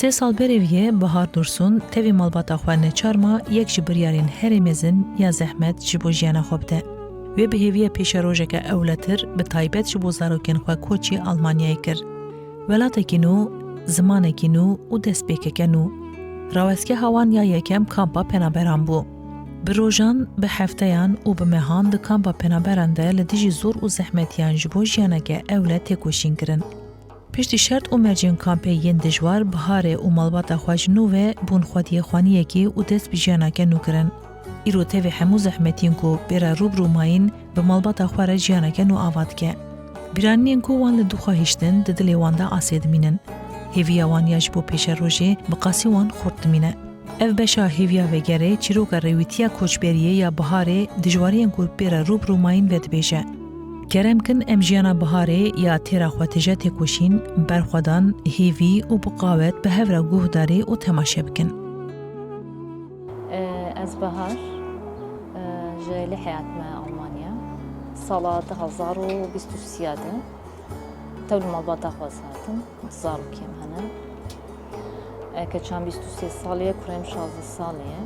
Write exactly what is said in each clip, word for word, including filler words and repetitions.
Sê sal berê viyê Bahar Dursun tevî malbata xwe neçar ma yek ji biryarên herê mezin ya zehmet ji bo jiyana xwe bide. Wê bi hêviya pêşerojeke ewletir, bi taybet ji bo zarokên xwe koçî Almanyayê kir. Welatekî nû, zimanekî nû û destpêkeke nû. Rawestgeha wan ya yekem kampa penaberan bû. Bi rojan, bi hefteyan û bi mehan di kampa penaberan de li dijî zor û zehmetiyan ji bo jiyaneke ewle têkoşîn kirin. Piştî şert û mercên kampê yên dijwar, Biharê û malbata xwe ji nû ve bûn xwediyê xwaniyekî û dest bi jiyaneke nû kirin. Îro tevî hemû zehmetiyên ku pê re rû bi rû mayîn, bi malbata xwe re jiyaneke nû ava dike. Bîranînên ku wan li dû xwe hiştin, di dilê wan de asê dimînin. Hêviya wan ya ji bo pêşerojê bi qasî wan xurt dimîne. Ev beşa hêviya vegerê çîroka rêwîtiya koçberiyê ya Biharê dijwariyên ku pê re rû bi rû mayîn vedibêje. Kerem kin em jiyana Biharê ya têra xwe tije têkoşîn, berxwedan, hêvî û bi qawet bi hev re guhdarî û temaşe bikin. Ez Bahar, ji Êlihê hatime Almanya. Sala du hezar û bîst û sê de tev li malbata xwe hatim. Zarokê min hene. Keçan bîst û sê salî ye, kurê min şazdeh salî ye.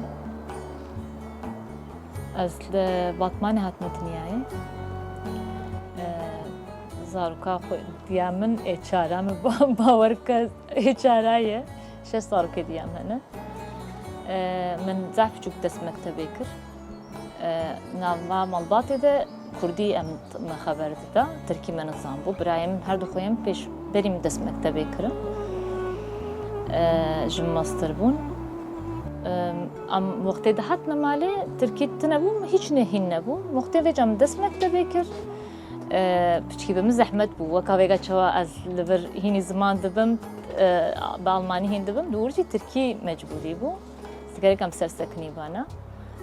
Ez li Batmanê hatime dinyayê. Zaroka xwe diya min ê çara min ba-, bawer bike ê çara ye. Şeş zarokê diya min hene. Min zehf biçûk dest mektebê kir. Nava malbatê de kurdî em t-, me xeber dida, tirkî me nizanbû. Birayê min her du xweyê min pêş berî min dest mektebê kirin. Ji min mestir bûn. Em wextê de hatine malê, tirkî tune bû, hîç nehîn nebû. Wextê vêca min dest mektebê kir. Piçkî bi min zehmet bû. Weka vêga çawa ez li vir hînî ziman dibim, bi almanî hîn dibim, li wir jî tirkî mecbûrî bû. Gerek em ser sekinî bana.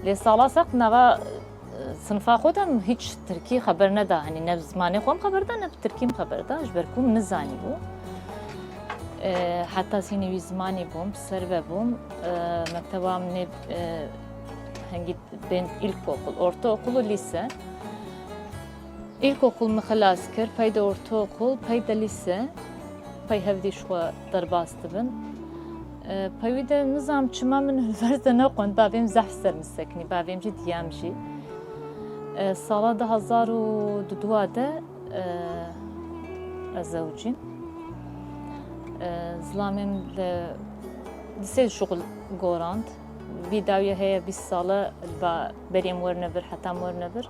Lê sala seq nava, e, sinifa xwe de hîç tirkî xeber neda. Hanî ne bi zimanê xwe min xeber da, ne bi tirkî min xeber da. Ji ber ku min nizanî bû. E, heta sînî wî zimanî bûm, bi ser ve bûm. E, mekteba min ê, e, hengî bên ilkokul, ortaokul û lîse. Îlkokul min xilas kir, pey de ortaokul, pey de lîse, pey hevdî ji xwe derbas dibin. E, pey wî de nizam çima min unîversîte nexwend, bavê min zehf ser min sekinî, bavê min jî diya min jî. E, sala du hezar û duduwa de, e, ez zewicîm. E, zilamê min li lisê şuxul gorand. Vî dawiyê heye bîst sal e, li ba-, berî em werine vir, heta em werine vir.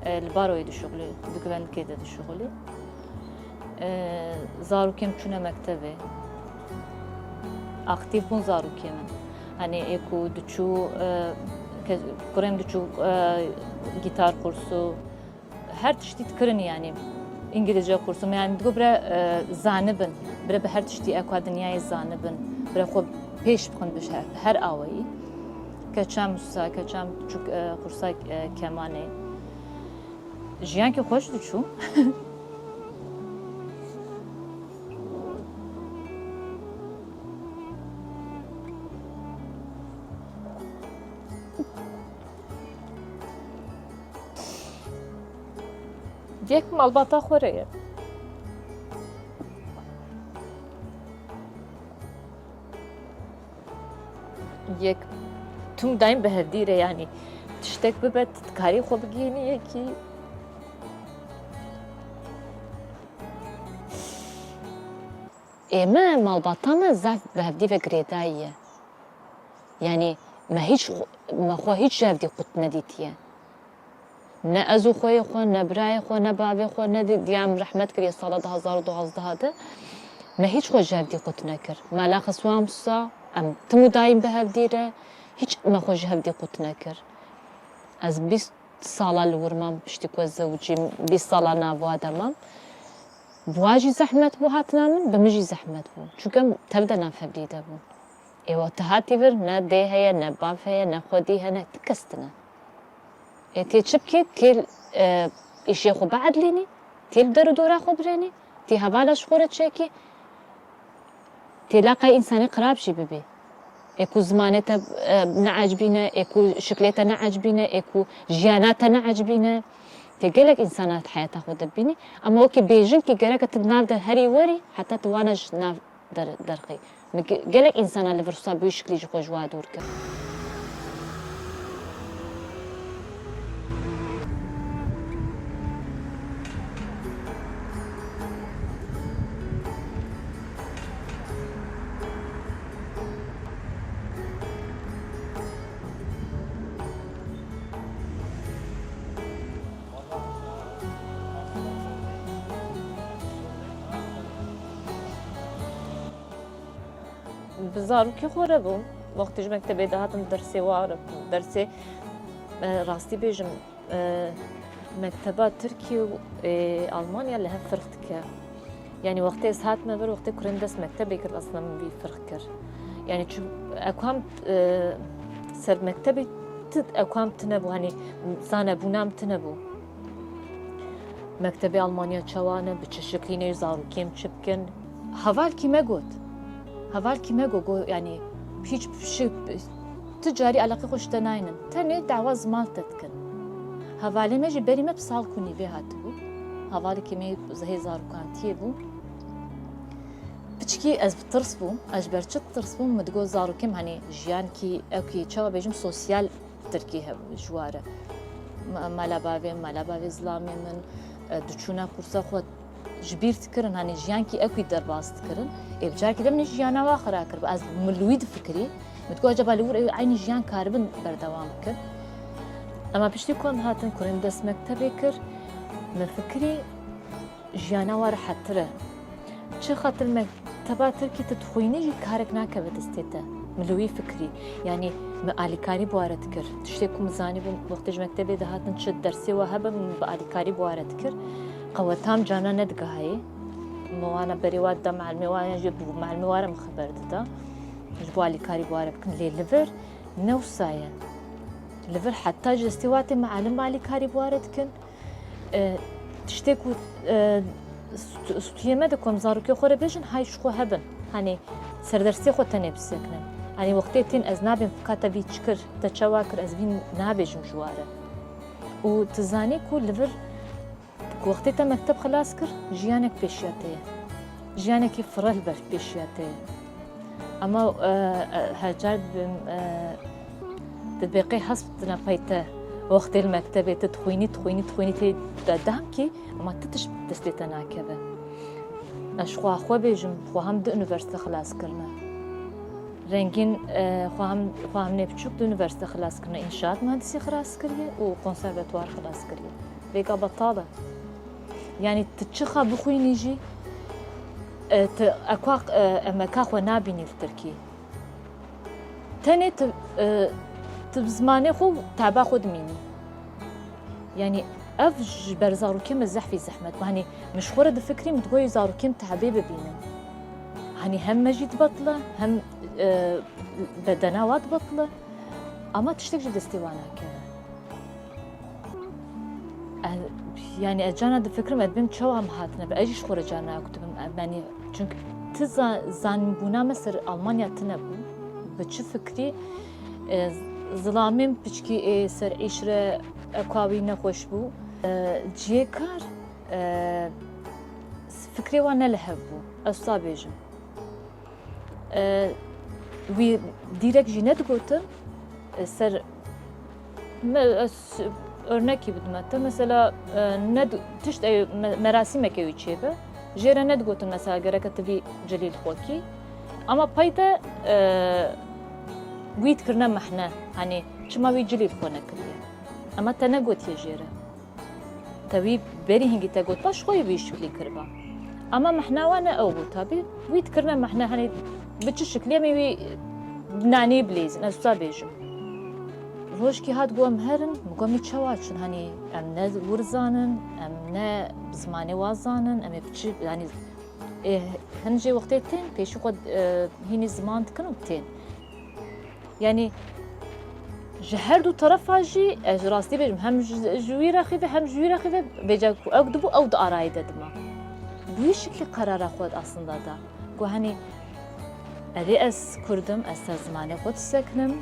E, li baroyê dişuxulî, di guvendikê de dişuxulî. E, zarokê min çûne mektebê. Aktîf bûn zarokê min. Hanî ê ku diçû, e, ke-, kurê min diçû, e, gîtar kursu, her tiştî dikirin yanî. Îngilîzce kursu, me yanî digot bire, e, zanibin. Bire bi her tiştî eka dinyayê zanibin. Bire xwe pêş bixin bi her, her awayî. Keçan wisa, keçan çûk, e, kursa, e, kemanê. Jiyankî xweş diçû. Yek malbata xwe re ye. Yek tim dayîn bi hevdî re, yanî tiştek bibe, tu dikarî xwe bigihînî yekî. Ê me, malbata me zaf bi hevdî ve girêdayî ye. Yanî me hîç xwe, me xwe hîç ji hevdî qut nedîtiye. Ne ez û xweyê xwe, ne birayê xwe, ne bavê xwe, ne di-, diya min rehmet kiriye sala du hezar û duwazdeh de. Me hîç xwe ji hevdî qut nekir. Mala Xiswan wisa, em tim û dayîn bi hevdî re, hîç me xwe ji hevdî qut nekir. Ez bîst sala li wir mam, piştî ku ez zewicîm, bîst sala nava de mam. Bi wa jî zehmet bû hatina min, bi min jî zehmet bû. Çunke em tev de nav hevdî de bûn. Ê, we tu hatî vir, ne dê heye, ne bav heye, ne xwedî hene, ti kes tine. Ê, tê çi bikî? Tê, e, îşê xwe biedlînî, tê li der û dora xwe birênî, tê hevala ji xwe re çêkî, tê laqey însanê xirab jî bibî. Ê ku zimanê te, e, neecibîne, ê ku şiklê te neecibîne, ê ku jiyana te neecibîne. Tê gelek însana di heyata xwe de bibînî. Ama wekî bêjin kî gereke tu di nav de herî werî, heta tu wana ji nav der-, derxî. Min ge-, gelek însana li vir wisa bi wî şiklî ji xwe ji wa dûr kir. Bi zarokê xwe re bûm. Wextê ji mektebê dihatim dersê wa re, dersê, e, rastî bêjim, e, mekteba Tirkî û, e, Almanya li hev firq dike. Yanî wextê ez hatime vir, wextê kurên dest mektebê kir, aslında min vî firq kir. Yanî çi, ekuam, e, ser mektebê ti ekuam tine bû, hani zanebûna min tine bû. Mektebê Almanya çawa ne, bi çi şiklî ne, zarokê min çi bikin. Hevalkî me got. Hevalkî me got, got, yanî hiç şi-, ti carî eleqê xwe ji te naynin. Tenê dawa ziman te dikin. Hevalê me jî berî me bi sal ku nîvê hatibû. Hevalekî me zehê zarokantiyê bû. Piçkî ez bi tirs bûm. Ez ji ber çi tirs bûm? Min digot zarokê min, hani jiyankî ewkî çawa bêjim, sosyal Tirkî hebû ji wa re. Ma-, mala bavê, mala bavê zilamê min, e, diçûna kursa xwe ji bîr dikirin, hani jiyankî ewkî derbas dikirin. Ê bi carekî de min jiyana wa xira kir. Ez min li wî difikirî. Min digot, acaba li wir ew eynî jiyan karibin berdewam bikin? Ema piştî ku em hatin kurên dest mektebê kir, min fikirî, jiyana wa rehettir e. Çi xatir mekteba Tirkî tu dixwînî jî karek nakeve destê te. Min li wî fikirî. Yanî min alîkarî bi wa re dikir. Tiştê ku min zanîbû, wextê ji mektebê dihatin çi dersê we hebe, min bi alîkarî bi wa re dikir. Qewe tam cana nedigihayê. Min wana berê wa dida mealimê wa, yan jî bi mealimê wa re min xeber dida. Ji bo alîkarî bi wa re bikin. Lê li vir ne wisa ye. Li vir heta ji destê wa tê mealim alîkarî bi wa re dikin. E, tiştê ku, e, st-, stûyê me de ku em zarokê xwe re bêjin, hay ji xwe hebin. Hani serdersê xwe tenê bisekinin. Hani wextê tên ez nabêm ka te vî çi kir, te çawa kir, ez vî nabêjim ji wa re. Û tu zanî ku li vir ku wextê te mekteb xilas kir, jiyanek pêşiya te ye. Jiyanekî fireh li ber pêşiya te ye. Ema, e, e, her car dibêm, e, di beqê hesp dina pey te. Wextê li mektebê tu dixwînî, dixwînî, dixwînî tê de dahmkî, ema ti tişt destê te nakeve. Ez ji xwe xwe bêjim, xwe hem du unîversîte xilas kirine. Rengîn, e, xwe hem, xwe hem nê biçûk du unîversîte xilas kirine. Înşaat muhendisî xilas kiriye û konservatuar xilas kiriye. Vêga betal e. Yanî tu çixa bixwînî jî, e, tu ekwa, e, emeka xwe nabînî li tirkî. Tenê tu, e, tu bi zimanê xwe û taba xwe dimînî. Yanî ev ji ber zarokê me zehfî zehmet bû. Hanî min ji xwe re difikirî, min digoyî zarokê min tebê bibînin. Hanî hem me jî dibetile, hem, e, bedena wa dibetile. Ama tiştek ji destê wan nakeve. Ez, yanî ez cana difikirim, ez dibêm çawa em hatine bi, ez jî ji xwe re carna ew dibim, em, yanî, çunki ti za-, zanînbûna me ser Almanya tune bû. Bi çi fikrî, e, zilamê min piçkî ê ser îşre ewka wî nexweş bû. E, cihê kar, e, fikrê wan ne li hev bû. Ez wisa bêjim. E, wî dîrek jî nedigotin, e, ser me, ez örnekî bidime te, mesela, e, ned-, tişt ew me-, merasîmeke wî çêbe, jê re nedigotin mesela gereke tu vî cilî li xwe kî. Ama pey de, e, wî dikirine mehne, hanî çima wî cilî li xwe nekiriye? Ema te negotiye jê re. Te wî berî hingî te gotba, ji xwe yê wî şiklî kiriba. Ama mehna wa ne ew bû tabî. Wî dikirine mehne, hani bi çi şiklî em ê wî nanî bilêzin, ez wisa bêjim. Rojkî hat got em herin, min got em ê çawa çin, hani em ne wir zanin, em ne bi zimanê wa zanin, em ê bi çi, yani, ê, hin jê wextê tên, pêşî xwe, e, hînî ziman dikin û tên. Yanî ji her du terefa jî, ez ji rastî bêjim, hem ji, ji wî rexî ve, hem ji wî rexî ve, vêca ku ew dibû, ew di arayê de dima. Bi wî şiklî qerara xwe aslında da. Ku, hani, Erê ez Kurd im, ez ser zimanê xwe disekinim,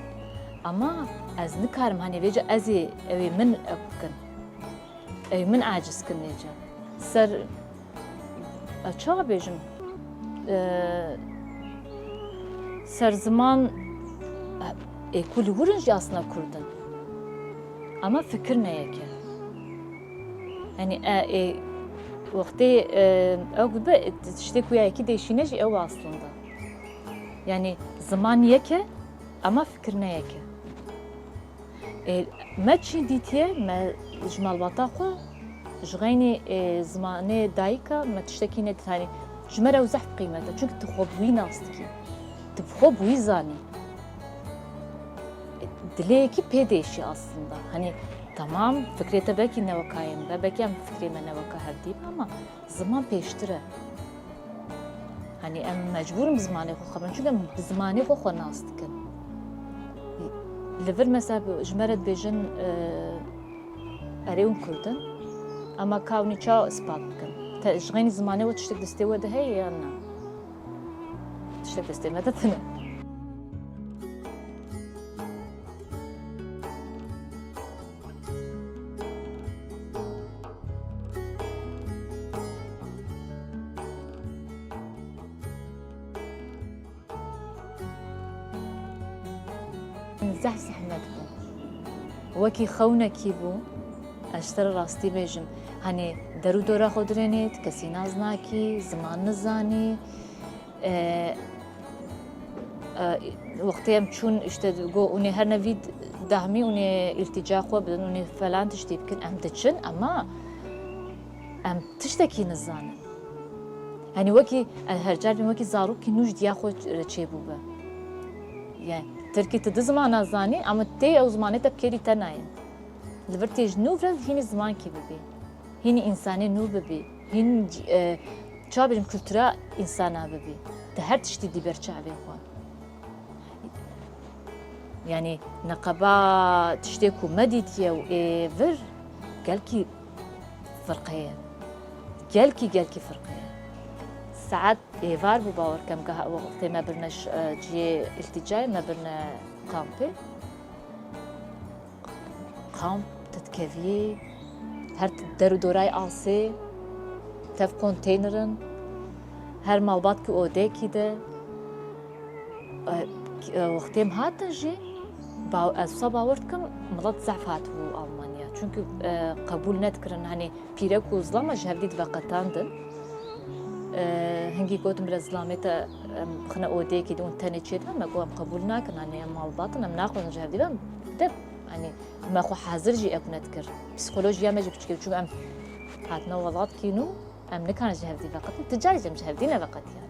ama ez nikarim, hanê vêca ez ê, ew ê min ew bikin. Ew ê min aciz kin vêca. Ser, e, çawa bêjim? E, ser ziman, e, ê ku li wir in jî aslında Kurd in. Ama fikir ne yek e. Yanî, e, ê, wextê, e, ew bibe, tiştê ku ya yekî değişîne jî ew aslında. Yanî, ziman yek e, ama fikir ne yek e. Ê, me çi dîtiye, me ji malbata xwe, ji xeynî, ê, zimanê dayika me tiştekî nedît. Hanî, ji me re ew zehf qîmet e. Çunke tu xwe bi wî nas dikî. Tu bi xwe bi wî zanî. Dilê yekî pê değişî aslında. Hanî, tamam, fikrê te belkî ne weka yê min be, belkî em fikrê me ne weka hevdî be, ama ziman pêştir e. Hanî, em mecbûr in bi zimanê xwe xebin, çunke em bi zimanê xwe xwe nas dikin. Li vir mesela ji me re dibêjin, e, erê hûn Kurd in, ama ka hûn ê çawa ispat bikin? Te ji xeynî zimanê we tiştek destê we de heye yan na? Tiştek destê me de tune. Zehf zehmet bû. Wekî xewnekî bû. Ez ji te re rastî bêjim. Hanê der û dora xwe dirênêt, kesî nas nakî, ziman nizanî. E, e, wextê em çûn, işte, got, hûn ê herne vî dahmî, hûn ê îltîca xwe bidin, hûn ê felan tiştî bikin. Em diçin, ema em tiştekî nizanin. Yanî wekî, e, her car bîm wekî zarokî nû ji diya xwe çêbûbe. Yani, tirkî tu du zimana zanî, ama tê ew zimanê te bi kêrî te nayên. Li vir tê ji nû re hînî zimankî bibî. Hînî însanê nû bibî. Hîn, e, çawa bêjim, kultura însana bibî. Te her tiştî dî ber çavê xwe. Yanî neqeba tiştê ku me dîtiye û ê vir gelkî firqe ye. Gelkî, gelkî firqe ye. Saet êvar bû, bawer kem, ka wextê me birine ş-, e, cihê îltîcayê, me birine kampê. Kamp, tu dikeviyê, her der û dorayê asê, tev konteynerin, her malbat ki odeyekî de. E, e, wextê em hatin jî, ba-, ez wisa bawer dikim, milet zehf hatibû Almanya. Çunku, e, qebûl nedikirin, hani, pîrek û zilama ji hevdî diveqetandin. E, hingî gotim, bira zilamê te, em, bixine odeyekî de hûn tenê çêdibe, me got, em qebûl nakin, hani, em malbat in, em naxwazin ji hevdî ve, em de, hani, me xwe hazir jî ew nedikir. Psîkolojiya me jî piçkê, çunku em hatine welatî nû, em nikarin ji hevdî veqetin, ti carî jî em ji hevdî neveqetiyane.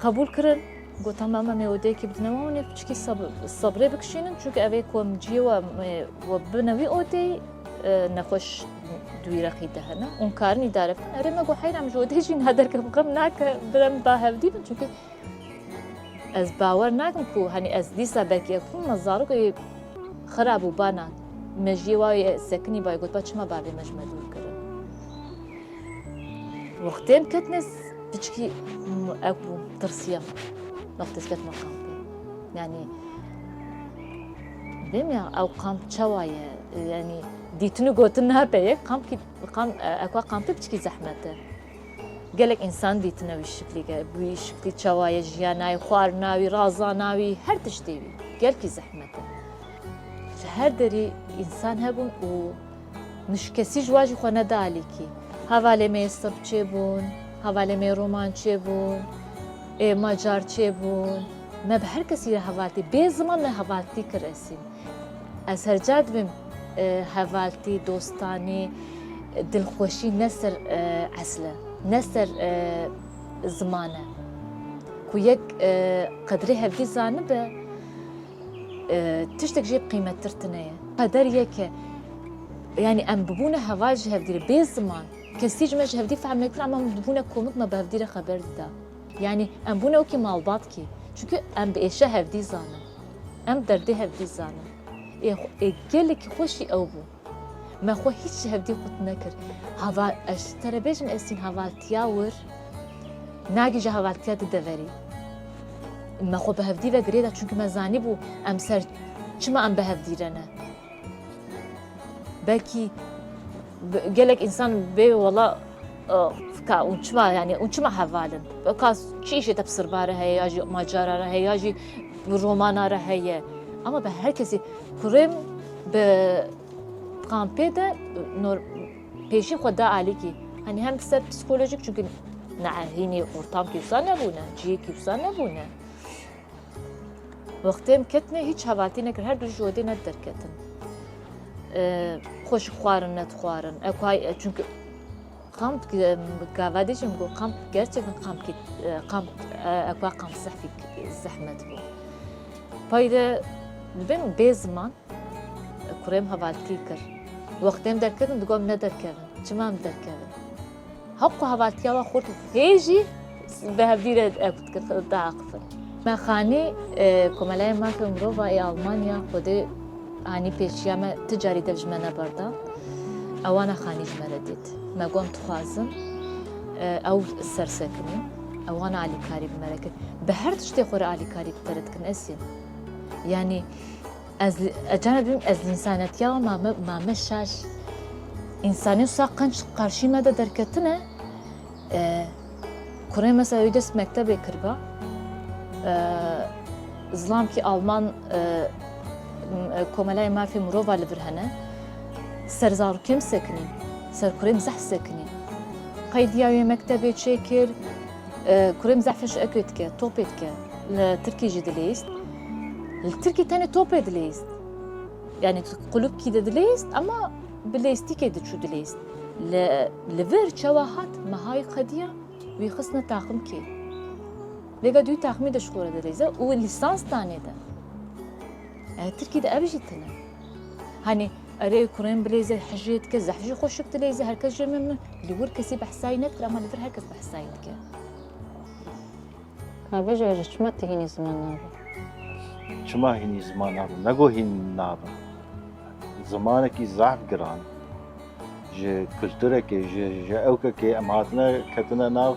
Qebûl kirin. Got, tamam, em ê odeyekî bidine we, hûn ê piçkî sab-, sabrê bikişînin, çunke ev ê ku em cihê we, em ê we bibine wî odeyî, e, nexweş di wî rexî de hene. Hûn karin îdare bikin. Erê, me got, heyra, em ji odeyê jî naderkevin, xem nake, bira em ba hevdî bin, çunke ez bawer nakim ku, hani, ez dîsa belkî ev bûm, me zarok ê xirab û bana me jiyê wa yê sekinî bayê, got, ba çima bavê me ji me dûr kirin? Wextê em ketine s-, piçkî m-, ew bû, tirsiyam. Wextê ez ketime kampê. Yanî, bêm ya, ew kamp çawa ye? Yanî, dîtin û gotin nabe ye. Kampkî, kamp, e, ekwa kampê piçkî zehmet e. Gelek însan dîtine wî şiklî, ge-, wî şiklî çawa ye, jiyana wî, xwarina wî, razana wî, her tiştê wî. Gelkî zehmet e. Ji her derî însan hebûn û nişkesî ji wa jî xwe neda alîkî. Hevalê me yê Sirb çêbûn, hevalê me yê Roman çêbûn, ê Macar çêbûn. Me bi her kesî re hevaltî, bê ziman me hevaltî kir esîn. Ez her car dibêm, e, hevaltî, dostanî, dilxweşî ne ser, e, esl e, ne ser, e, ziman e. Ku yek, e, qedrê hevdî zanibe, e, tiştek jê bi qîmettir tune ye. Qeder yek e. Yanî em bibûne heval ji hevdî re bê ziman, kesî ji me ji hevdî fehm nekir, ama em dibûne komik me bi hevdî re xeber dida. Yanî em bûne wekî malbatkî. Çunku em bi êşa hevdî zanin. Em derdê hevdî zanin. Ê xwe, ê gelekî xweşî ew bû. Me xwe hîç ji hevdî qut nekir. Hava-, ez ji te re bêjim, Esîn, hevaltiya wir Nagîje hevaltiya di deverî. Me xwe bi hevdî ve girê de, çunku me zanîbû em ser çima em bi hevdî re ne. Belkî bi-, gelek însan bê wela, e, fika, hûn çima, yani, hûn çima heval in? Weka çi îşê te bi sirbare heye, ya jî macara re heye, ya jî romana re heye. Ama bi her kesî kurêm bi kampê de nor-, pêşî xwe da alîkî. Hani hem ser psikolojik, çünkü ne hînî ortamkî wisa nebûne, cihêkî wisa nebûne. Wextê em ketine, hiç hevaltî nekir, her du ji odê ne derketin. Ee, xweşik xwarin, nedixwarin. Ekwa, çünkü kamp, em, gava dê jî em got, kamp gerçekten kampkî, e, kamp, e, ekwa kamp zehfî zehmet bû. Payde dibên bê ziman, kurêm hevaltî kir. Wextê em derketin, digot em nederkevin. Çima em derkevin? Hewqû hevaltiya we xurt hê jî bi hevdî re ew dikin, diaqifin. Me xanî, e, Komelaya Mafê Mirova ê Almanya Xwedê anî pêşiya me, ti carî dev ji me neberda. Ewana xanî ji me re dît. Me got em dixwazin, e, ew sersekinî. Ewana alîkarî bi me re kir. Bi her tiştê xwe re alîkarî bi te re dikin Esîn. Yanî, Ez li, e, cara bim, ez li însanetiya mame, mame şaş. Însanê wisa qenc qarşî me de derketine, e, kurê mesela wî dest mektebê kiriba, e, zilamkî Alman, e, m-, e, Komelaya Mafê Mirova li vir hene, ser zarokêm sekinî, ser kurêm zehf sekinî. Qeydiya wê mektebê çêkir, e, kurêm zehf ji ekê dike, topê dike. Li Tirkî jî dileyîst. Li Tirkî tenê topê dileyîst. Yani qulubkî de dileyîst ama bi leyîstîkê diçû dileyîst. Li, li vir çawa hat, mehayî qediya wî xistine taximkê. Vêga dû taximî de ji xwe re dileyze û lîsans danê de. E, Tirkî de ev jî tune. Hani erê kurên bileyze hijê dike, zehf jî xweşik dileyze, her kes jê memnun. Li wir kesî behsayî nedikir ama li vir her kes behsayî dike. Ka bêje, ji çima tu hînî ziman nabî? Çima hînî ziman nabim? Nego hîn nabim. Zimanekî zehf giran. Ji kulturekê, ji, ji ewkekê em hatine ketine nav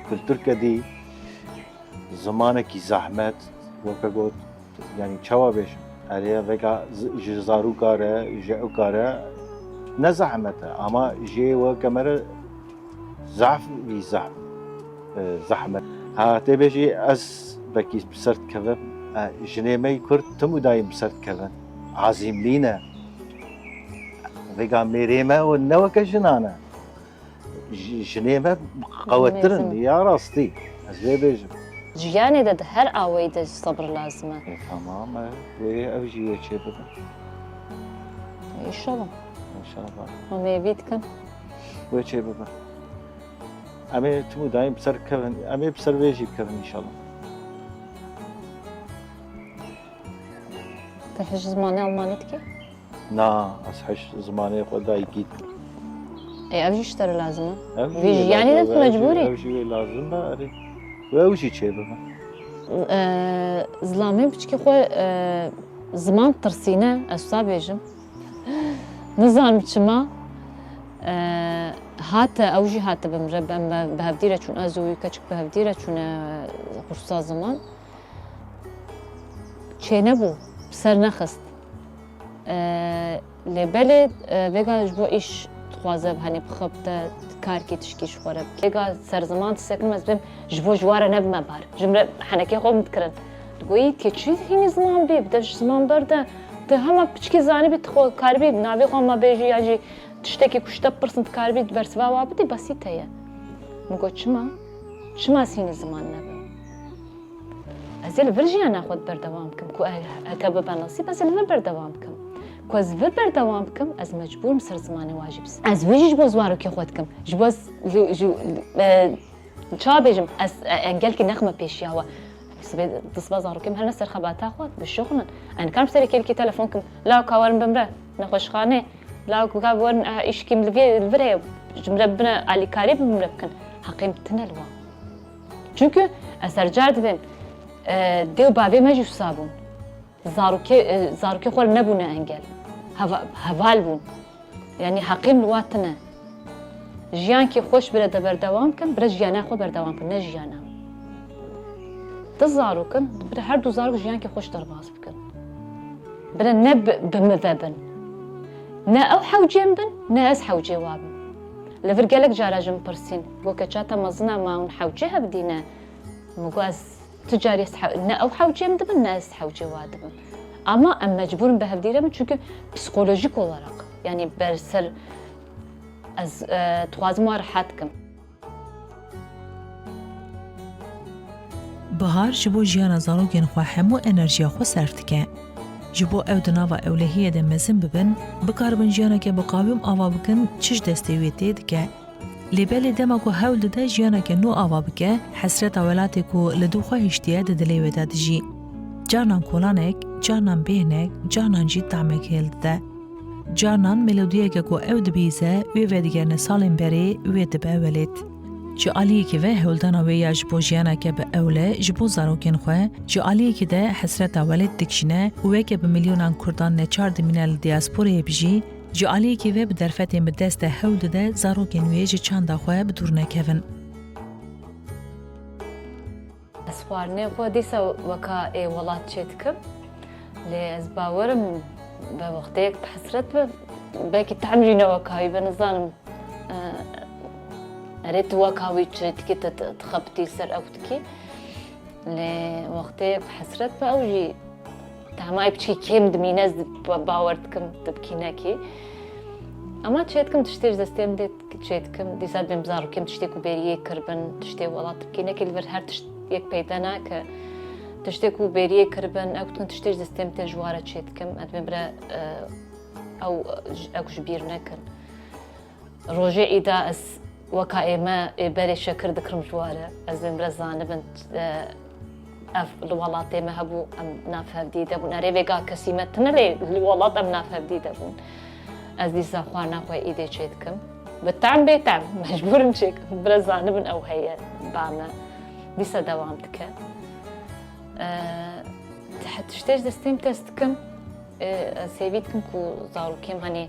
kulturke dî. Zimanekî zehmet, weke got, yani çawa bêjim? Erê, vêga z-, ji zarûka re, ji ewka re ne zehmet e, ama jê weke me re zaf vî zaf, e, zehmet. Ha, tê bêjî ez belkî bi ser dikevim. E, jinê me yî Kurd tim û dayîm bi ser dikevin. Azîmlî ne. Vêga mêrê me û ne weke jinan e. Ji-, jinê me qewettir in, ya rastî. Ez vê bêjim. Jiyanê de di her awayî de sabir lazim e. E, tamam e. Wê ev jî wê çê bibe. E, înşallah. Înşallah. Em ê vî dikin. Wê çê bibe. Em ê tim û dayîm bi ser kevin, em ê bi ser vê jî bikevin înşallah. Tu hij zimanê Almanî dikî? Na, ez hij zimanê xwe dayikî dikim. Ê, ev jî ji te re lazim e. Ev jî Vî wê jiyanê de lazim tu e, ev jî, mecbûr î. Ev jî wê lazim be, erê. Wê ew jî çê bibe. E, zilamê biçikê xwe, e, ziman tirsîne, ez wisa bêjim. Nizanim çima, e, hate, ew jî hate bi min re, em bi hevdî re çûn, ez û wî keçik bi hevdî re çûne, e, kursa ziman. Çênebû, bi ser nexist. E, lê belê, e, vêga ji bo îş dixwaze, hani bixebite karkê tişkî ji xwe re bike. Vêga ser ziman disekirim, ez bêm ji bo ji wan re nebime bar. Ji min re henekê xwe min dikirin. Digoyî, kê çi hînî ziman bî, bi te ji ziman berde. Tu hema piçkî zanîbî, tu xwe karibî navê xwe ma bêjî ya jî tiştekî ku ji te bipirsin, tu karibî bersiva wa bidî, besî te ye. Min got, çima? Çima ez hînî ziman nebim? Ez ê li vir jiyana xwe berdewam bikim, ku e-, heke bibe nesîb, ez ê li vir berdewam bikim. Ku ez vir berdewam bikim, ez mecbûr im ser zimanê wa jî bisim. Ez vê jî ji bo zarokê xwe dikim. Ji bo ez, ji, ji, e, çawa bêjim, ez, e, engelkî nexime pêşiya we. Sibê, di siba zarokê min hene ser xebata xwe, bişuxulin. Ez nikarim serê kêlikê telefon kim, lawka werin bimre, nexweşxanê, lawka werin, e, îşkî min li vê, li vir heye, ji min re bibine alîkarî bi min re bikin. Heqê min tune li wan. Çunku ez her car dibêm, e, dê û bavê me jî wisa bûn. Zarokê, e, zarokê xwe re nebûne engel. Heva-, heval bûn. Yanî heqê min li wa tune. Jiyankî xweş bire de berdewam kin, bire jiyana xwe berdewam kin, ne jiyana. Du zarok in, bire her du zarok jiyankî xweş derbas bikin. Bire ne bi, bi min ve bin. Ne ew hewcê min bin, ne ez hewcê wa bim. Li vir gelek cara ji min pirsîn, got, "Keça te mezin e, ma hûn hewcê hev dî ne?" Min got, "Ez tu carî ez he-, ne ew hewcê min dibin, ne ez hewcê wa dibim." Ama em mecbûr in bi hevdî re bin, çünkü psikolojik olarak, yani ber ser ez, e, dixwazim wa rehet kim. Bihar ji bo jiyana zarokên xwe hemû enerjiya xwe serf dike. Ji bo ew di nava ewlehiyê de mezin bibin, bikaribin jiyaneke bi qawîm ava bikin, çi ji destê wê tê dike. Lê belê dema ku hewl dide jiyaneke nû ava bike, hesreta welatê ku li dû xwe hiştiye di dilê wê de dijî. Carnan kolanek, carnan bêhnek, carnan jî tahmek hêl dide. Carnan melodiyeke ku ew dibihîze, wê vedigerine salên berê, wê dibe welêt. Ji aliyekî ve hewldana wê ya ji bo jiyaneke bi ewle ji bo zarokên xwe, ji aliyekî de hesreta welêt dikişîne û weke bi milyonan Kurdan neçar dimîne li diyasporeyê bijî, ji aliyekî ve bi derfetên bi dest de hewl dide zarokên wê ji çanda xwe bi dûr nekevin. Ez xwarinê xwe dîsa weka ê welat çê dikim. Lê ez bawerim be wexteyek bi hesret be, belkî tehm jî ne weka wî be, nizanim. E, erê tu weka wî çê dikî, tu, tu dixebitî ser ew dikî. Lê wexteyek bi hesret be ew jî Tehmayê piçkî kêm dimîne, ez ba-, bawer dikim tu bikî nekî. Ama çê dikim, tiştê ji destê min dê çê dikim. Dîsa dibêm zarokêm tiştê ku bêriyê kiribin, tiştê welat tu bikî nekî, li vir her tişt yek peyde nake. Tiştê ku bêriyê kiribin, ew dikin tiştê ji destê min tê ji ware çê dikim. Ez dibêm bire, e, ew, ew ji bîr nekin. Rojê îda ez weka ê me ê berê şekir dikirim ji ware. Ez ê min re zanibin, e, ev li welatê me hebû, em nav hevdî de bûn. Erê vêga kesî me tune lê li welat em nav hevdî de bûn. Ez dîsa xwarina xwe îdê çê dikim. Bi tehm bê tehm, mecbûr im çê kim. Bire zanibin ew heye ba me. Dîsa dewam dike. E, te-, tiştê ji destê min test dikim. E, ez hêvî dikim ku zarokêm, hani,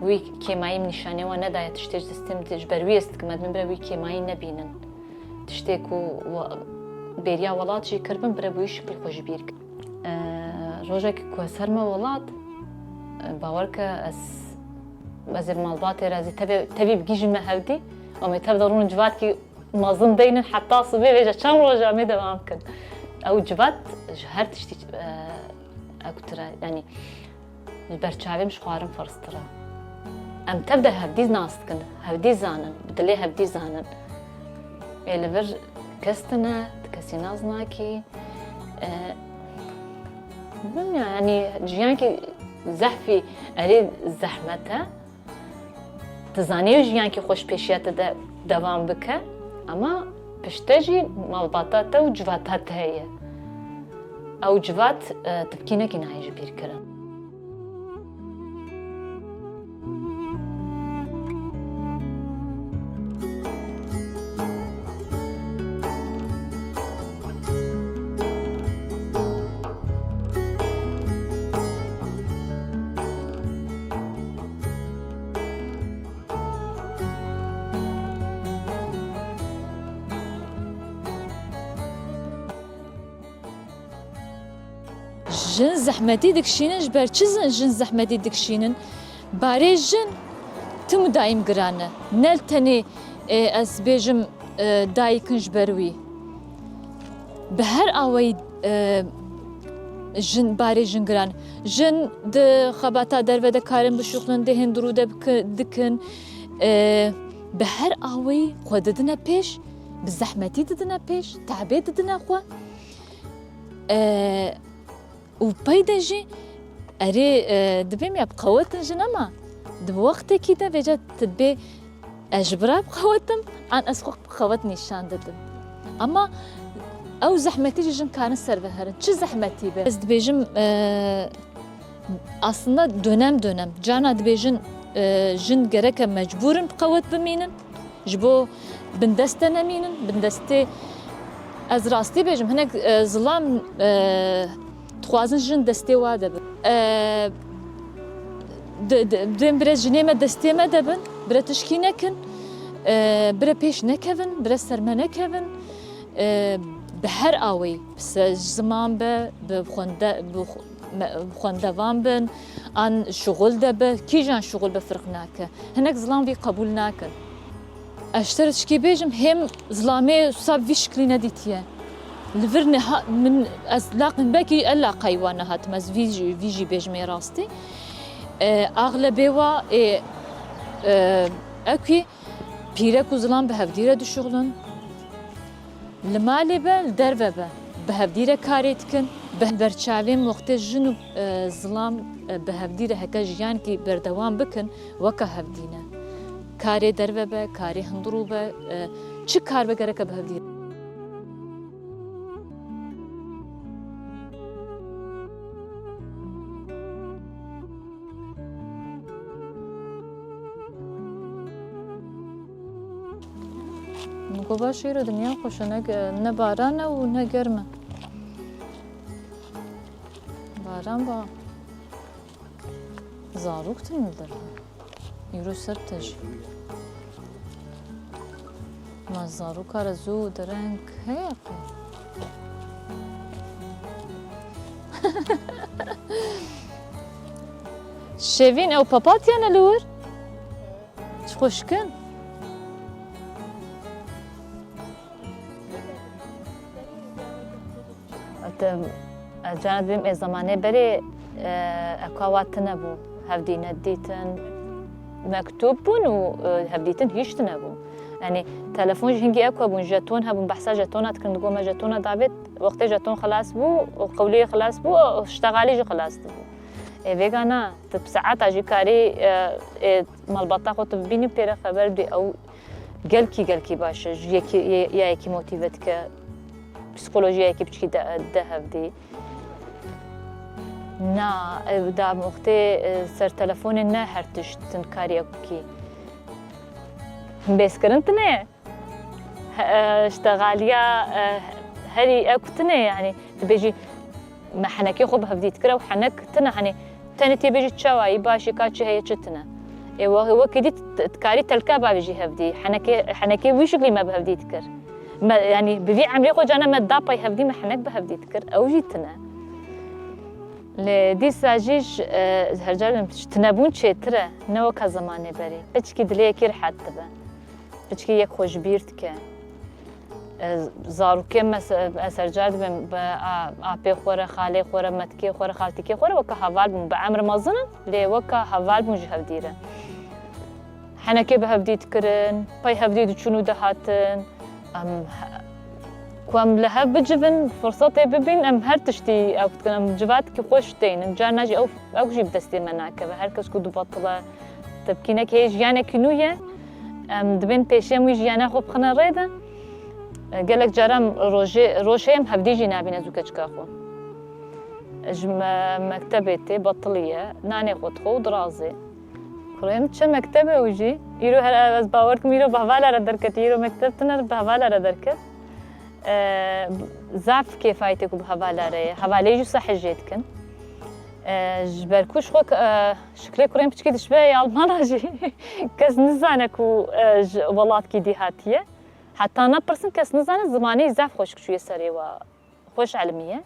wî kêmayî min nîşanê wan nedaye, tiştê ji destê min tê, ji ber wî ez dikim, ez dibêm bire wî kêmayî nebînin. Tiştê ku wa-, bêriya welat jî kiribin, bire bi wî şiklî xwe ji bîr kin. E, rojekî ku ez herime welat, e, bawer ke ez, ez ê malbatê re, ez ê tevê, tevî bigihîjime hevdî, em ê tev de rûnin civatkî mezin deynin heta sibê, vêca çend roja em ê dewam kin. Ew civat ji her tiştî, e, ew tire, yanî ji ber çavê min ji xwarin firstir e. Em tev de hevdî nas dikin, hevdî zanin, bi dilê hevdî zanin. Ê li vir kes tune, tu kesî nas nakî. E, bilmiyorum, yanî jiyankî zehfî erê zehmet e. Tu zanî jiyankî xwe ji pêşiya te de devam bike, ama pişte jî malbata te û civata te heye. Ew civat, e, tu bikî nekî nayê ji bîr kirin. Jin zehmetî dikişînin, ji ber çi zin-, jin zehmetî dikişînin? Barê jin tim û daîm giran e. Ne tenê, e, ez bêjim, e, dayik in ji ber wî. Bi her awayî, e, jin, barê jin giran. Jin di xebata derve de karin bişuxulin, dê hindurû de biki-, dikin. E, bi her awayî xwe didine pêş, bi zehmetî didine pêş, tebê didine xwe. E, û pey de jî erê, e, dibêm ya bi qewet in jin, ama di wextekî de vêca tu dibê ez ji bira bi qewet im, an ez xwe bi qewet nîşan didim. Ama ew zehmetî jî jin karin ser ve herin. Çi zehmetî be? Ez dibêjim, e, aslında dönem dönem. Carna dibêjin, e, jin gereke mecbûr in bi qewet bimînin. Ji bo bindest de nemînin, bindestê, ez rastî bêjim, hinek, e, zilam, e, dixwazin jin destê wa de bin. E, di, di, dibên bire jinê me destê me de bin, bire tişkî nekin. E, bire pêş nekevin, bire ser me nekevin. E, bi her awê, bi se-, ziman be, bi xwende-, bi xw-, me-, xwendevan bin, an şixul de be, kîjan şixul be firq nake. Hinek zilam vî qebûl nakin. Ez ji te re çikî bêjim, hêm zilamê wisa bi vî şiklî nedîtiye. Li vir niha min, ez laqin belkî ez laqayî wan nehatim, ez vî jî, vî jî bêjim ê rastî. E, axlebê wa ê, e, ewkî pîrek û zilam bi hevdî re dişuxulin. Li malê be, li derve be, bi hevdî re karê dikin. Bi berçavên wextê jin û, e, zilam, e, bi hevdî re heke jiyankî berdewam bikin, weke hevdî ne. Karê derve be, karê hundirû be, e, çi kar be gereke bi hevdî re. Min got baş îro dinya xweş e, ne ge-, ne baran e û ne germ e. Baran ba. Zarok tune li derve. Îro ser te jî. Ma zaroka re zû dereng heye qey? Şevîn, ew papatya ne li wir? Çi xweşik in. Te, ez cana dibêm ê zemanê berê, e, eka wa tune bû. Hevdî nedîtin. Mektûb bûn û, e, hevdîtin hîç tune bû. Yanî telefon jî hingî eko bûn, jeton hebûn, behsa jetona dikin, digot me jetona davêt, wextê jeton xilas bû û qewliyê xilas bû, û ştegalî jî xilas dibû. Ê vêga na, tu bi saeta jî karî, e, ê malbata xwe tu bibînî pê re xeber bidî, ew gelkî, gelkî baş e, ji yekî, ya yekî motîve dike, psîkolojiya yekî piçkî de, de hevdî. Na, ev da wextê, e, ser telefonê ne her tişt tin karî ew bikî. Him bêzkirin tune ye. He, e, ştexaliya, e, herî ew tune ye, yanî dibêjî me henekê xwe bi hevdî dikir, ew henek tune, hanî tenê tê bêjî çawa yî, baş î, ka çi heye, çi tune. Ê we-, wekî dî t-, dikarî telka bavêjî hevdî. Henekê, henekê wî şiklî me bi hevdî dikir. Me, yanî bi vî emrê xwe cana me da pey hevdî, me henek bi hevdî dikir. Ew jî tune. Lê dîsa jî ji, e, her caran ji tunebûn çêtir e, ne weka zemanê berê. Piçkî dilê yekî rihet dibe. Piçkî yek xwe ji bîr dike. E, zarokê me se-, ez her car dibêm bi a-, apê xwe re, xalê xwe re, metikê xwe re, xaltîkê xwe re weke heval bûn. Bi emr mezin in, lê weke heval bûn ji hevdî re. Henekê bi hevdî dikirin, pey hevdî diçûn û dihatin. Em he-, ku em li hev bicivin, firsetê bibîn, em her tiştî ew dikin, em civatkî xweş tênin. Carna jî ew, ew jî bi destê me nakeve. Her kes ku dibatile, tepkînek heye, jiyanekî nû ye. Em dibên pêşiya em wî jiyana xwe bixine rê de. Gelek caran rojê, roj heye em hevdî jî nabîne zû keçika xwe. Ji me-, mektebê tê, betiliye, nanê xwe dixwe û dirazê. Kurê min diçe mektebê û jî îro her, ez bawer dikim îro bi hevala re derket, îro mekteb tune, bi hevala re derket. E, zaf kêfayî tê ku bi hevala re ye. Hevalê jî wisa hez jê dikin. E, ji ber ku ji xwe, e, şiklê kurên piçkî dişibe yê Almana jî kes nizane ku, e, ji welatkî dî hatiye. Heta napirsin kes nizane, zimanê zaf xweşik çûye serê wa. Xweş elimiye.